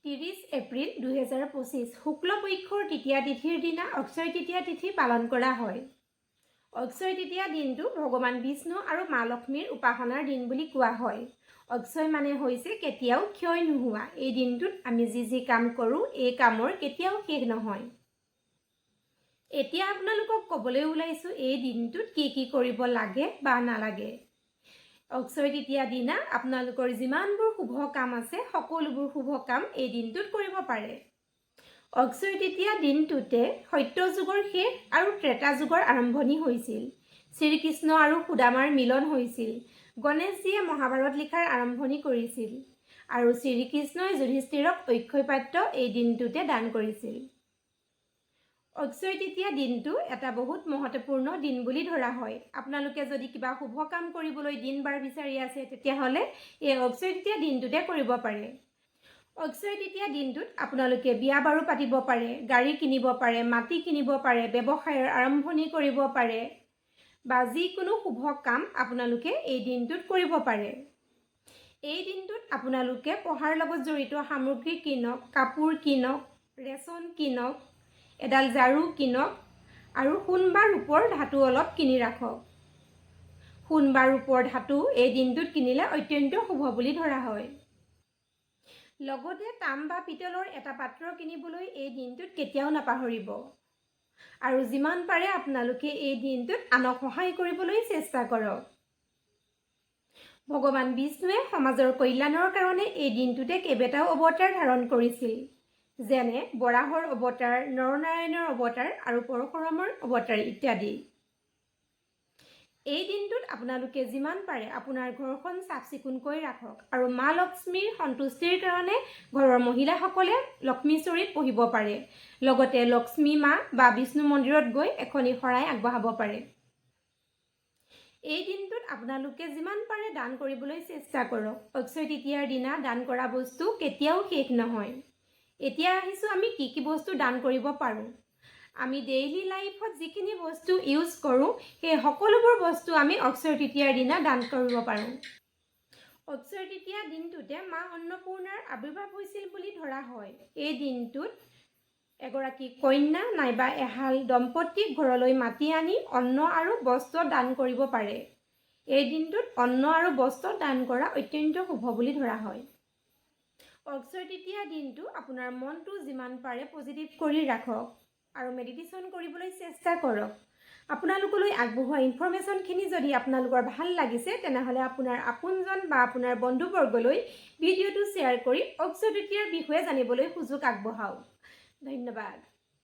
30 এপ্ৰিল 2025, শুক্লপক্ষৰ তৃতীয়া তিথিৰ দিনা অক্ষয় তৃতীয়া তিথি পালন কৰা হয়। অক্ষয় তৃতীয়া দিনটো ভগৱান বিষ্ণু আৰু মা লক্ষ্মীৰ উপাসনাৰ দিন বুলি কোৱা হয়। অক্ষয় মানে হৈছে কেতিয়াও ক্ষয় নোহোৱা। এই দিনটোত আমি যি যি কাম কৰোঁ, এই কামৰ কেতিয়াও শেষ নহয়। এতিয়া আপোনালোকক ক'বলৈ ওলাইছোঁ এই দিনটোত কি কি কৰিব লাগে বা নালাগে। অক্ষয় তৃতীয়া দিনা আপোনালোকৰ যিমানবোৰ শুভ কাম আছে, সকলোবোৰ শুভ কাম এই দিনটোত কৰিব পাৰে। অক্ষয় তৃতীয়া দিনটোতে সত্য যুগৰ শেষ আৰু ত্ৰেতা যুগৰ আৰম্ভণি হৈছিল। শ্ৰীকৃষ্ণ আৰু সুদামাৰ মিলন হৈছিল। গণেশজীয়ে মহাভাৰত লিখাৰ আৰম্ভণি কৰিছিল আৰু শ্ৰীকৃষ্ণই যুধিষ্ঠিৰক অক্ষয় পাত্ৰ এই দিনটোতে দান কৰিছিল। অক্ষয় তৃতীয়া দিনটো এটা বহুত মহত্বপূৰ্ণ দিন বুলি ধৰা হয়। আপোনালোকে যদি কিবা শুভ কাম কৰিবলৈ দিন বাৰ বিচাৰি আছে, তেতিয়াহ'লে এই অক্ষয় তৃতীয়া দিনটোতে কৰিব পাৰে। অক্ষয় তৃতীয়া দিনটোত আপোনালোকে বিয়া বাৰু পাতিব পাৰে, গাড়ী কিনিব পাৰে, মাটি কিনিব পাৰে, ব্যৱসায়ৰ আৰম্ভণি কৰিব পাৰে বা যিকোনো শুভ কাম আপোনালোকে এই দিনটোত কৰিব পাৰে। এই দিনটোত আপোনালোকে পঢ়াৰ লগত জড়িত সামগ্ৰী কিনক, কাপোৰ কিনক, ৰেচন কিনক, এডাল ঝাৰু কিনক আৰু সোণ বা ৰূপৰ ধাতু অলপ কিনি ৰাখক। সোণ বা ৰূপৰ ধাতু এই দিনটোত কিনিলে অত্যন্ত শুভ বুলি ধৰা হয়। লগতে তাম বা পিতলৰ এটা পাত্ৰ কিনিবলৈ এই দিনটোত কেতিয়াও নাপাহৰিব আৰু যিমান পাৰে আপোনালোকে এই দিনটোত আনক সহায় কৰিবলৈ চেষ্টা কৰক। ভগৱান বিষ্ণুৱে সমাজৰ কল্যাণৰ কাৰণে এই দিনটোতে কেইবাটাও অৱতাৰ ধাৰণ কৰিছিল, যেনে বৰাহৰ অৱতাৰ, নৰনাৰায়ণৰ অৱতাৰ আৰু পৰশুৰামৰ অৱতাৰ ইত্যাদি। এই দিনটোত আপোনালোকে যিমান পাৰে আপোনাৰ ঘৰখন চাফ চিকুণকৈ ৰাখক আৰু মা লক্ষ্মীৰ সন্তুষ্টিৰ কাৰণে ঘৰৰ মহিলাসকলে লক্ষ্মী চৰিত পঢ়িব পাৰে। লগতে লক্ষ্মী মা বা বিষ্ণু মন্দিৰত গৈ এখনি শৰাই আগবঢ়াব পাৰে। এই দিনটোত আপোনালোকে যিমান পাৰে দান কৰিবলৈ চেষ্টা কৰক। অক্ষয় তৃতীয়াৰ দিনা দান কৰা বস্তু কেতিয়াও শেষ নহয়। এতিয়া আহিছোঁ আমি কি কি বস্তু দান কৰিব পাৰোঁ। আমি ডেইলি লাইফত যিখিনি বস্তু ইউজ কৰোঁ, সেই সকলোবোৰ বস্তু আমি অক্ষয় তৃতীয়াৰ দিনা দান কৰিব পাৰোঁ। অক্ষয় তৃতীয়া দিনটোতে মা অন্নপূৰ্ণাৰ আৱিৰ্ভাৱ হৈছিল বুলি ধৰা হয়। এই দিনটোত এগৰাকী কন্যা নাইবা এহাল দম্পতীক ঘৰলৈ মাতি আনি অন্ন আৰু বস্ত্ৰ দান কৰিব পাৰে। এই দিনটোত অন্ন আৰু বস্ত্ৰ দান কৰা অত্যন্ত শুভ বুলি ধৰা হয়। অক্ষয় তৃতীয়া দিনটো আপোনাৰ মনটো যিমান পাৰে পজিটিভ কৰি ৰাখক আৰু মেডিটেশ্যন কৰিবলৈ চেষ্টা কৰক। আপোনালোকলৈ আগবঢ়োৱা ইনফৰ্মেশ্যনখিনি যদি আপোনালোকৰ ভাল লাগিছে, তেনেহ'লে আপোনাৰ আপোনজন বা আপোনাৰ বন্ধুবৰ্গলৈ ভিডিঅ'টো শ্বেয়াৰ কৰি অক্ষয় তৃতীয়াৰ বিষয়ে জানিবলৈ সুযোগ আগবঢ়াওক। ধন্যবাদ।